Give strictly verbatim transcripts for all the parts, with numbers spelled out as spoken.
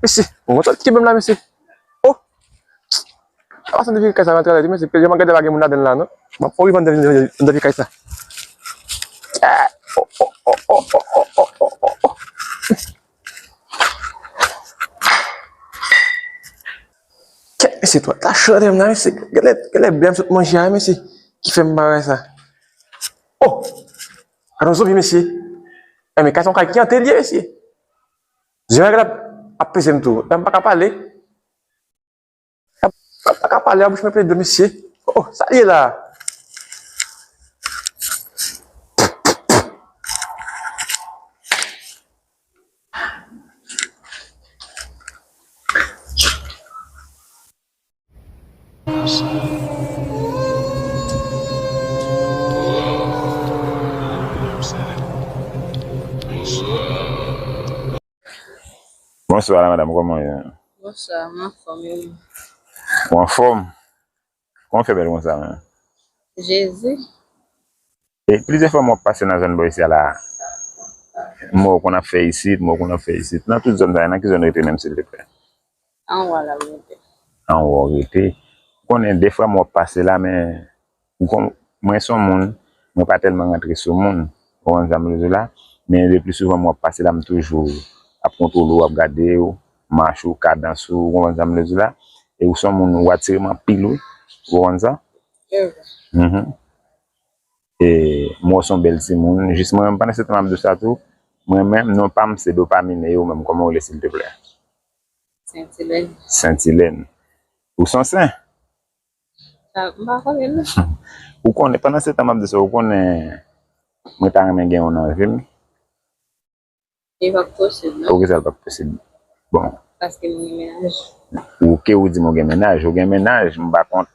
Mesye, mwen konn sòt ki menm la, mesye. Oh! Apa sa depi kay sa rantre la, mesye, ke jan m ap gade pa gen moun ladan l la, non? M ap fon rive anndan, anndan vye kay sa. Ah! Oh, oh, oh. Kèt, mesye, twò ta cho nan tèt m nan, mesye. Genlè, genlè byen m sot manje a, mesye, ki fè m pa wè sa. Oh! Gade yon zonbi, mesye. Eh, men kay sa yon kay ki ante l ye, mesye. Jan l ap, ap peze m tou. M pa ka pale. M pa ka pale, a bouch mwen ple dlo, mesye. Oh, sa l ye la? Bonswa la madanm, kòman w ye? Bonswa, m anfòm, e ou? Ou anfòm? Kòman w fè bèl konsa menm? Jezi. E plizyè fwa m wè w pase nan zòn bò isi a la. M wè w konn ap fè isit, m wè w konn ap fè isit. Nan tout zòn sa yo, nan ki zòn w rete menm, silvouplè? Anwo a la m rete. Anwo w rete. Ou konnen, defwa m wè w pase la, men ou konn, mwen se yon moun, mwen pa tèlman rantre sou moun. Ou konprann sa m vle di w la? Men le pli souvan m wè w pase la, m toujou ap kontwole w, ap gade w, mach ou, kadans ou, ou konprann sa m vle di w la? E ou se yon moun, ou atire m anpil, wi. Ou konprann sa? Mhm. E m wè w se yon bèl timoun. Jis mwen menm, pandan se tan m ap di w sa tou, mwen menm, non pa m se Dopamine, e ou menm, kòman w rele, silvouplè? Sentilèn. Sentilèn. Ou se yon sen? Sa, m pa konnen, non. Ou konnen, pandan se tan m ap di sa, ou konnen, mwen ta renmen gen yon nan vi m. Li p ap posib, non. Poukisa l p ap posib? Bon. Paske m gen mennaj. Ou ke ou di m ou gen mennaj, ou gen mennaj, m pa kont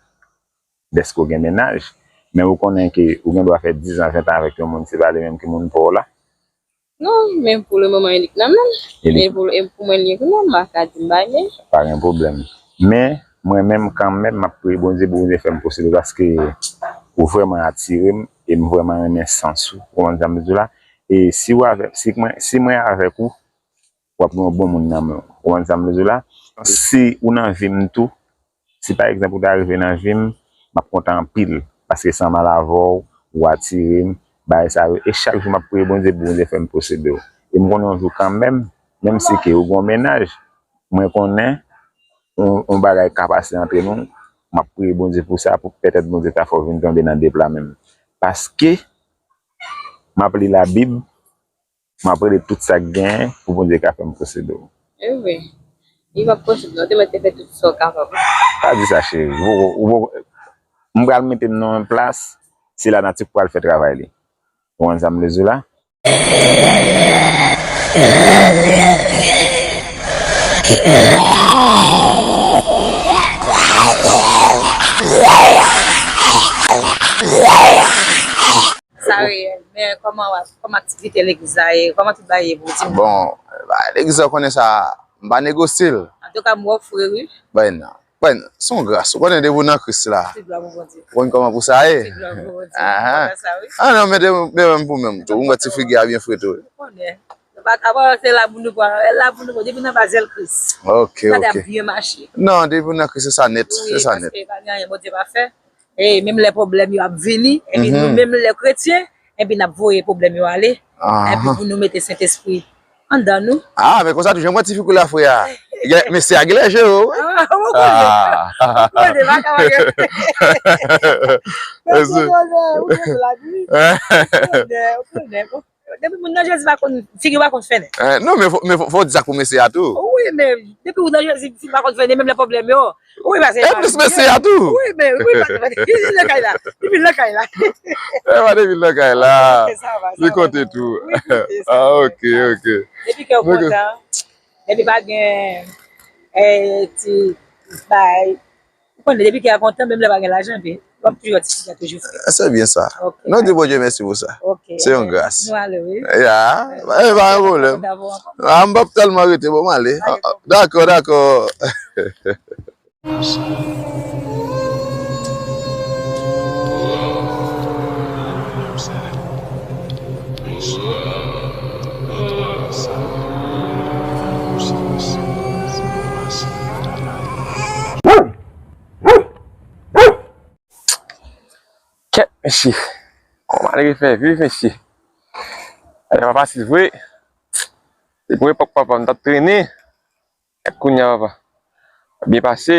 dèske w gen mennaj. Men ou konnen ke ou gen dwa fè diz an, ven an avèk yon moun, se pa li menm ki moun pa w la. Non, men pou le moman, e li k nan men m. E li... Men pou, e pou mwen, li k nan men m, m pa ka di m pa gen. Pa gen pwoblèm. Men, mwen menm, kanmenm, m ap priye Bondye pou Bondye fè m posib, paske ou vrèman atire m, e m vrèman renmen sans ou, ou konprann sa m vle di w la? E si w avè, si mwen, si mwen avèk ou, w ap gen yon bon moun nan men w. Ou konprann sa m vle di w la? Si ou nan vi m tou, si pa egzanp ou ta rive nan vi m, m ap kontan anpil. Paske se ansanm avè w, ou atire m, bagay sa yo. E chak jou m ap priye Bondye pou Bondye fè m posede w. E m konnen yon jou kanmenm, menm si ke ou gen yon mennaj, mwen konnen yon, yon bagay ka pase antre nou, m ap priye Bondye pou sa, pou petèt Bondye ta fè w vin tonbe nan de pla menm. Paske m ap li Labib, m ap rele tout sa k genyen pou Bondye ka fè m posede w. E vre. Li p ap posib, non. Ou te mèt te fè tout sa w kapab. Pa di sa, cheri. Ou, ou, ou, m pral mete m nan yon plas, se lanati k pral fè travay li. Ou konprann sa m vle di w la? Sa reyèl, men kòman w ap, kòman aktivite legliz la ye, kòman tout bagay ye pou w di m? Bon, bagay legliz la, w konnen sa, m pa negosye l. Antouka, m wè w fre, wi. Bay nan. Bay nan. Se yon gras. Ou konnen depi w nan Kris la. Tout glwa pou Bondye. Ou konn kòman pou sa ye? Tout glwa pou Bondye. Ahan. Kontan sa, wi. Ah non, men de, de menm pou menm tou. Ou wè ti figi a byen fre tou. Ou konnen. Nou pa ka pale, se la pou nou pran, la pou nou pran, depi nan ba zèl Kris. Ok, ok. Bagay ap byen mache. Non, depi w nan Kris, se sa nèt, se sa nèt. Wi, paske pa gen anyen Bondye pa fè. E menm lè pwoblèm yo ap vini, epi nou menm lè kretyen, epi n ap voye pwoblèm yo ale. Epi pou nou mete Sentespri anndan nou. Ah, men konsa tou, jan mwen ti fi kou la fre a. Gen, mesye a gen lè je yo, wi. Ah, ou konnen. Ah. Ou konnen, pa ka pa gen. Ou konnen, ou konnen, ou konnen. Depi moun nan Jezi pa konn, figi pa konn fènen. Eh, non, men fò, men fò, fò w di sa pou mesye a tou. Wi, men depi ou nan Jezi, figi pa konn fènen, menm lè pwoblèm yo. Wi, paske e plis mesye a tou. Wi, men, wi, paske li vin lakay la. Li vin lakay la. E pa depi lakay la. Ah, ok, sa va, sa va. Li konte tou. Wi, li konte, sa va. Ah, ok, ok. Depi kè w kontan, depi pa gen, eh, ti bay, ou konnen depi kè a kontan, menm lè pa gen lajan, epi w ap toujou wè ti figi a toujou fre. Se byen sa. Ok. Nou di Bondye mèsi pou sa. Ok. Se yon gras. Nou ale, wi. Ya, e pa yon pwoblèm. Kontan pou w ankò. Ah, m p ap tèlman rete, bon, m ale. Dakò, dakò. Mesye. Kòman malere fè viv, mesye? Alè, papa, si vre. Se pou epòk papa m t ap trennen. Kounya, papa. Byen pase.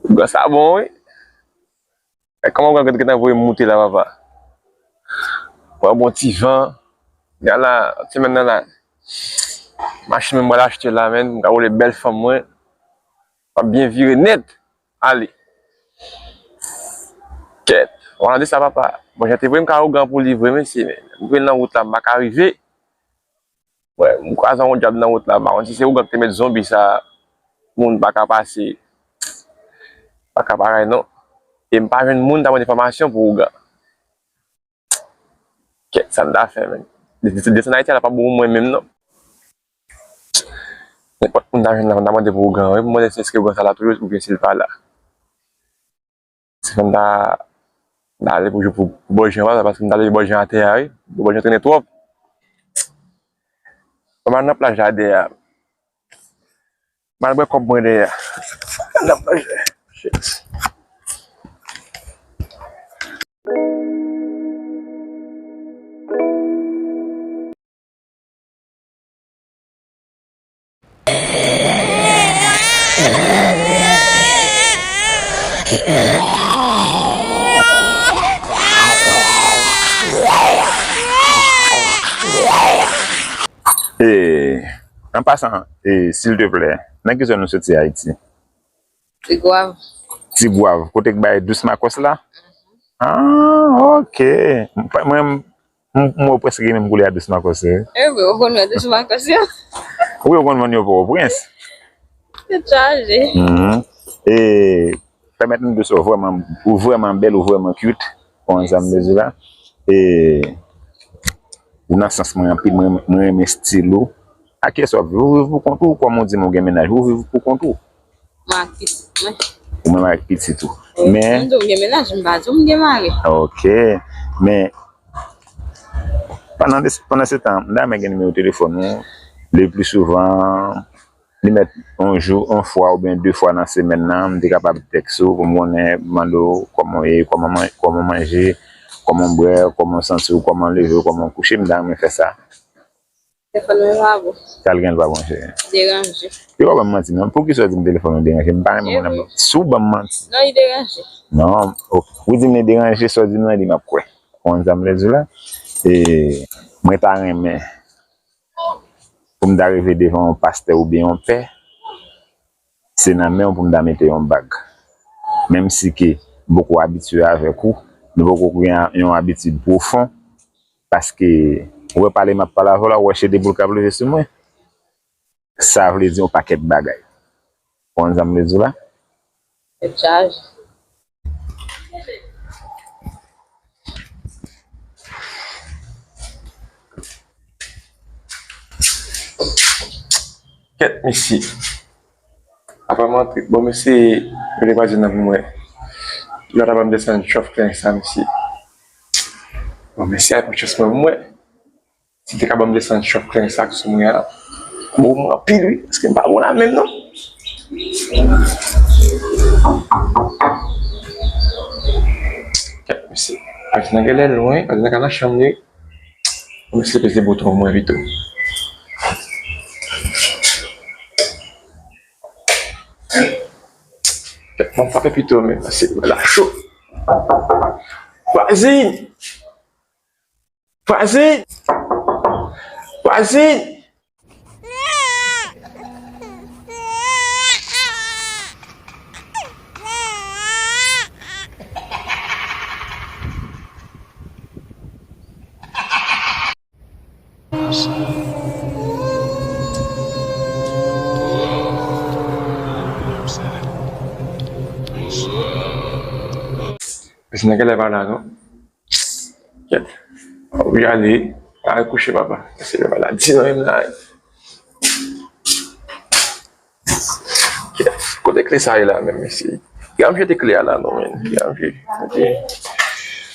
Ougan sa bon, wi. E kòman ougan gentan voye m moute la, papa? Pran bon ti van. Gade la, semèn nan la. Machin mwen m pral achte la, menn. M ka woule bèl fanm mwen. M ap byen vire nèt. Ale. Kèt. Ou pa tande sa, papa? Bon, jan te voye m ka ougan pou li vre, mesye, men. M vin nan wout la, m pa ka rive. Mwen, m kwaze yon dyab nan wout la, m pa konn si se ougan ki te met zonbi sa, moun pa ka pase, pa ka bagay non. E m pa jwenn moun ta ban enfòmasyon pou ougan. Kèt, sa m ta fè, menn? Desann Ayiti a la pa bon pou mwen menm non. Nenpòt moun ta jwenn la, m ta mande pou ougan, wi, pou mande si èske ougan sa la toujou oubyen si l pa la. Se fè m ta, m ta ale pou, pou, pou bò jan, paske m ta leve bò jan atè a, wi. Bò jan trennen twòp. Mwen nan plaj la dèyè a. M al bwè kòb mwen dèyè a. Nan plaj la. Shit. E, an pasan, e, silteplè, nan ki zòn ou soti Ayiti? Tigwav. Tigwav, kote k bay Dous Makòs la? Ah, ok. Mwen, m, m wè w prèske gen menm koulè a Dous Makòs, wi. E vre, ou konn wè Dous Makòs yo? Wi, ou konn vann yo Pòtoprens. Tèt chaje. Mhm. E, pèmèt m di w sa, ou vrèman, ou vrèman bèl, ou vrèman cute. Konn sa m vle di la. E, ou nan sans mwen anpil, mwen, mwen renmen stil ou. A kiyès w ap viv? Ou viv pou kont ou? Kòm ou di m ou gen mennaj, ou viv pou kont ou? Mwen ak pitit mwen. Ou menm ak pitit ou. Wi, men m di w m gen mennaj, m pa di w m gen mari. Ok. Men, pandan de, pandan se tan, m ta renmen gen nimewo telefòn ou. Le pli souvan, li mèt yon jou, yon fwa oubyen de fwa nan semèn nan, m te kapab tèks ou pou m konnen, mande w kòman w ye, kòman man-, kòman w manje, kòman w bwè, kòman w santi w, kòman w leve w, kòman w kouche, m ta renmen fè sa. Telefòn mwen pa bon. Sa l gen l pa bon, cheri? Deranje. Yo pa ban m manti, non. Poukisa w di m telefòn ou deranje? M pa renmen moun ap, si w ban m manti. Non, li deranje. Non, ou, ou di m li deranje, sa w di m nan li m ap kwè. Ou konn sa m vle di w la? E mwen ta renmen pou m ta rive devan yon pastè oubyen yon pè, se nan men w pou m ta mete yon bag. Menm si ke m poko abitye avèk ou, nou poko gen yon abitid pwofon, paske ou wè pale m ap pale avè w la, ou wè chede boul k ap leve sou mwen. Sa vle di yon pakèt bagay. Ou konn sa m vle di w la? Tèt chaje. Kèt, mesye. Apa m antre. Bon, mesye, yo te kwaze nan pou mwen. Yo ta ban m desann chòf klen sa, mesye. Bon, mesye, a pran chans mwen pou mwen. Si te ka ban m desann chòf klen sa k sou mwen an, bon, mwen anpil, wi, paske m pa bon la menm, non. Kèt, mesye. Pati nan genlè lwen, pati nan ka nan chanm li. Mesye peze bouton mwen pito. Kèt, mwen frape pito, men, mesye, la cho. Vwazin! Vwazin! Vwazin! Vwazin nan genlè pa la, non? Kèt. Ou ale, ale kouche, papa. Se maladi nan menm la. Kèt. Kote kle sa ye la menm, mesye? Kijan m jete kle a la, non, men? Kijan m jete?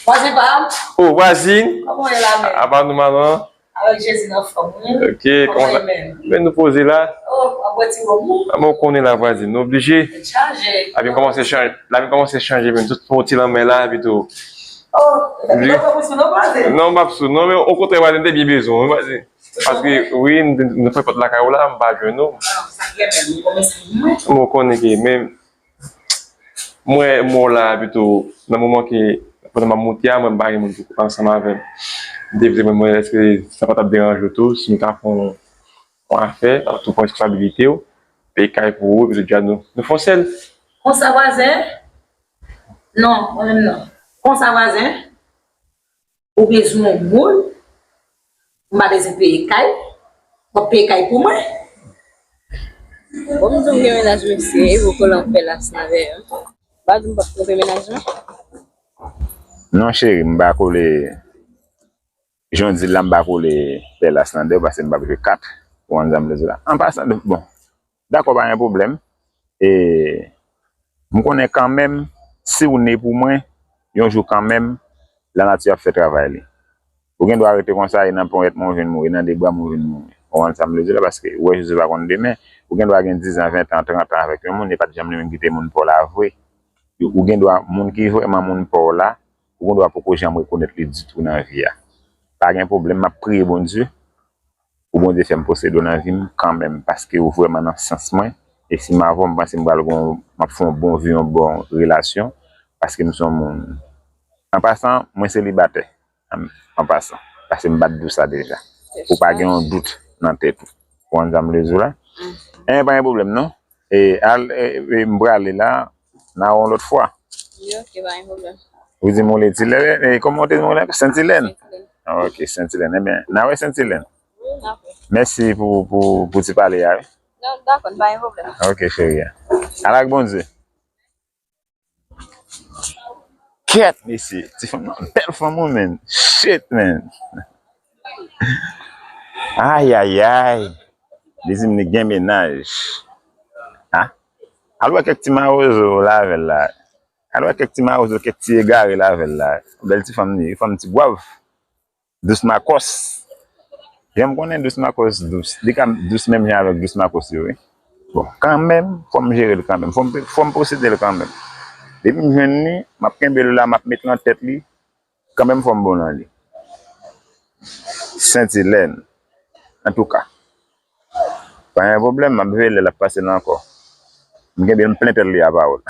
Vwazin pa m. Oh, vwazin. Kòman w ye la menm? Apa nou, manman? Avèk Jezi nan fòm, wi. Ok, kòman w ye menm? Men nou poze la. Oh, Pran ti bonbon. Mwen konnen la vwazin, nou oblije. Tèt chaje. Lavi m kòmanse chanje, lavi m kòmanse chanje menm, tout fè yon ti lanmè la, epi tou. Oh, epi nou pran pou sou non vwazin. Non, m p ap sou non, men okontrè vwazin te byen bezwen w, vwazin. Paske, wi, m, m fè pòt lakay ou la, m pa jwenn ou. Ah, sa trè byen, nou kòmanse mwen. Mwen konnen ke, men, mwen, mwen la, epi tou, nan moman ke, pandan m ap moute a, mwen, m pa gen moun pou ansanm avè m. M te vle, mwen, mwen, èske sa pa t ap deranje w tou, si m ta fè yon yon afè, w ap tou pran responsabilite w, peye kay pou ou, epi lòt jou a nou, nou fè yon sèl. Konsa vwazen? Non, mwen menm non. Konsa vwazen? Ou bezwen yon moun? M pa bezwen peye kay? W ap peye kay pou mwen? Bon, m di w gen mennaj mesye, e pou kolan fè las nan dèyè. M pa di m p ap twonpe mennaj lan. Non, cheri, m pa kole. Jan w di l la, m pa kole pè las nan dèyè w, paske m p ap jwe kat. Ou konn sa m vle di w la. An pasan, bon, dakò, pa gen pwoblèm. E m konnen kanmenm, si w ne pou mwen, yon jou kanmenm, lanati ap fè travay li. Ou gen dwa rete konsa, e nan ponyèt mwen w vin mouri, e nan de bra m ou vin mouri. Ou konn sa m vle di w la, paske ou wè Jezi pa konn demen. Ou gen dwa gen diz an, ven an, trant an avèk yon moun, e pa t janm li menm ki te moun pa w la vre. Ou gen dwa, moun ki vrèman moun pa w la, ou gen dwa poko janm rekonèt li ditou nan vi a. Pa gen pwoblèm, m ap priye Bondye pou Bondye fè m posede w nan vi m kanmenm, paske ou vrèman nan sans mwen, e si m avè w, m panse m pral gon, m ap fè yon bon vi, yon bon relasyon, paske m se yon moun. An pasan, mwen selibatè, an, an pasan, paske m pa t di w sa deja, pou pa gen yon dout nan tèt ou. Ou konn sa m vle di w la? Enben, pa gen pwoblèm non. E, al, e, e, m prale la, n a wè yon lòt fwa. Wi, ok, pa gen pwoblèm. Ou di m ou Letilèn, e, kòman w te di m ou Sentilèn? Sentilèn. Ah, ok, Sentilèn. Ebyen, n a wè Sentilèn. Wi, n a wè. Mèsi pou, pou, pou ti pale a, wi. Non, dakò, pa gen pwoblèm. Ok, cheri. Al ak Bondye. Kèt, mesye. Ti fanm nan, bèl fanm, wi, man. Shit, man. Ayayay. Li di m li gen mennaj. Ha? Al wè kèk ti mawozo lavè l la. Al wè kèk ti mawozo, kèk ti egare lavè l la. Bèl ti fanm li, fanm ti gwav. Dous Makòs. Jan m konnen Dous Makòs dous. Li ka dous menm jan avèk Dous Makòs yo, wi. Bon, kanmenm, fò m jere l kanmenm. Fò m, fò m posede l kanmenm. Depi m jwenn li, m ap kenbe l la, m ap met nan tèt li. Kanmenm fò m bon nan li. Sentilèn. Antouka. Pa gen pwoblèm, m ap veye lè l ap pase la ankò. M kenbe l, m plen tèt li a pawòl.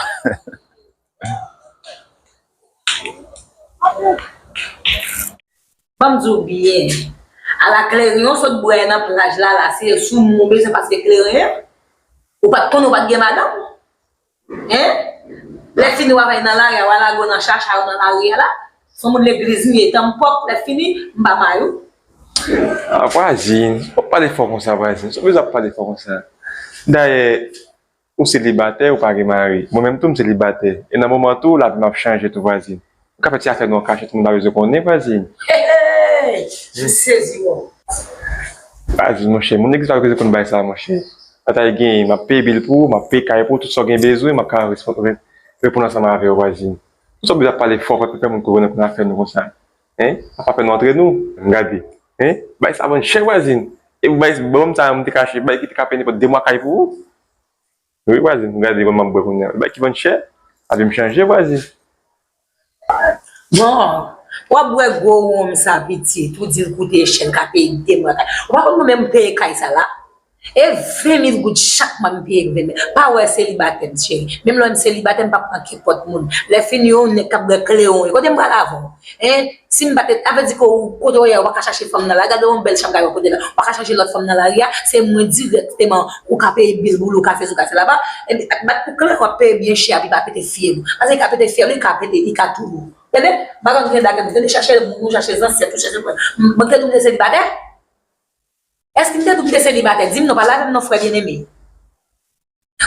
Ban m di w byen. Ala kleren w sot bwè nan plaj la, la, se sou moun w bezwen pase kleren an. Ou pa t konnen w pa t gen madanm? Hein? Lè fini w ap al nan lari a, w a lage w nan chacha yo nan lari a la. Se yon moun legliz m ye, tanpòk, lè fini, m pa mari w. Ah, vwazin, w ap pale fò konsa, vwazin. Sa w bezwen ap pale fò konsa? Dayè, ou selibatè, ou pa gen mari. Mwen menm tou, m selibatè. E nan moman tou, lavi m ap chanje tou, vwazin. Ou ka fè ti afè nou an kachèt, moun pa bezwen konnen, vwazin. Hey, hey! M sezi, wi. Vwazin, monchè, moun legliz pa bezwen konn bagay sa, monchè. Batay gen, m ap peye bil pou ou, m ap peye kay pou ou, tout sa w gen bezwen, m ap ka respon-, re-, reponn ansanm avè w, vwazin. Tout sa w bezwen ap pale fò, fò, fè moun konnen konn afè nou konsa. Hein? Ap fè nou antre nou, m gade. Hein? Bagay sa vann chè, vwazin. E bagay, bonm sa, m te kache, bagay ki te ka peye nenpòt de mwa kay pou ou. Wi, vwazin, gade kòman m ap bwè kounye a. Bagay ki vann chè, lavi m chanje, vwazin. Bon, w ap bwè gwo wonm sa pitit, ou di l koute chè, l ka peye de mwa kay. Ou pa konn mwen menm peye kay sa la? E ven mil goud chak mwa m peye ven mil. Pa wè selibatè m, cheri. Menm lè m selibatè, m p ap manke pòt moun. Lè fini, yon nèg k ap bwè kleren, kote m pral avè w? Hein? Si m pa te, sa vle di ke w, kote w ye a, w pa ka chache fanm nan la, gade yon bèl chanm kay ou kote la, w pa ka chache lòt fanm nan lari a, se mwen dirèkteman, ou ka peye bil pou li, ou ka fè sa, ou ka fè laba, epi ak bat pou kleren, w ap peye byen chè, epi pa pete fyèl ou. Paske li ka pete fyèl ou, li ka pete, li ka touye w. Tande? M pa konn ki jan dagad, tande, chache moun ou, chache zansèt ou, chache frè. M, mwen te di w m te selibatè? Èske m te di w m te selibatè? Di m non, pale avè m non, frè byeneme.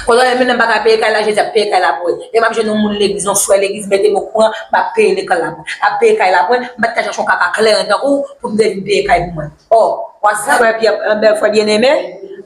Kote w ye menm lè m pa ka peye kay la, Jezi ap peye kay la pou mwen. Lè m ap jwenn yon moun legliz, yon frè legliz, mete m okouran, m ap peye lekòl la pou mwen. M ap peye kay la pou mwen, m pa t ka chache yon kaka kleren tankou w pou m te vin peye kay pou mwen. Oh, w a sa frè Pyè, eh, frè byeneme?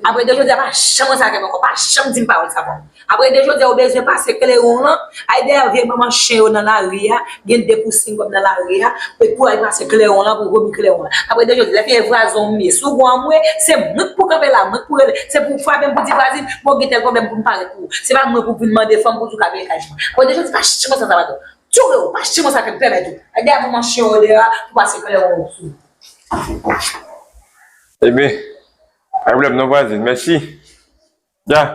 Apre de jodi a, pa janm ranse avè m ankò, pa janm di m pawòl sa ankò. Apre de jodi a, ou bezwen pase kleren w lan, al dèyè vye manman chen yo nan lari a, gen de pou senk kòb nan lari a, e pou al pase kleren w lan, pou vomi kleren w lan. Apre de jodi a, lè fini vwazin w m ye, si w gon anmwe, se mwen k pou kanpe la, mwen k pou rele, se pou w frape m pou di vwazin, bon, gen tèl pwoblèm pou m parèt pou ou. Se pa mwen pou vin mande fanm pou di w ka veye kay mwen. Apre de jodi a, pa janm ranse avè m ankò. Tchoure w, pa janm ranse avè m, pèmèt ou. Al dèyè manman chen yo dèyè a, pou pase kleren w sou. Ebyen, pa gen pwoblèm non vwazin, mèsi. Ya.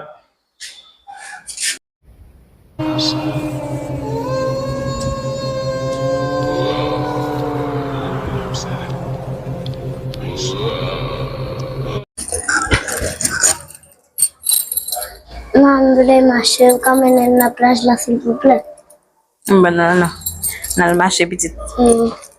Manman, m vle mache, ou ka mennen m nan plaj la, silvouplè? M ban nan, nan. N al mache, pitit. Mm.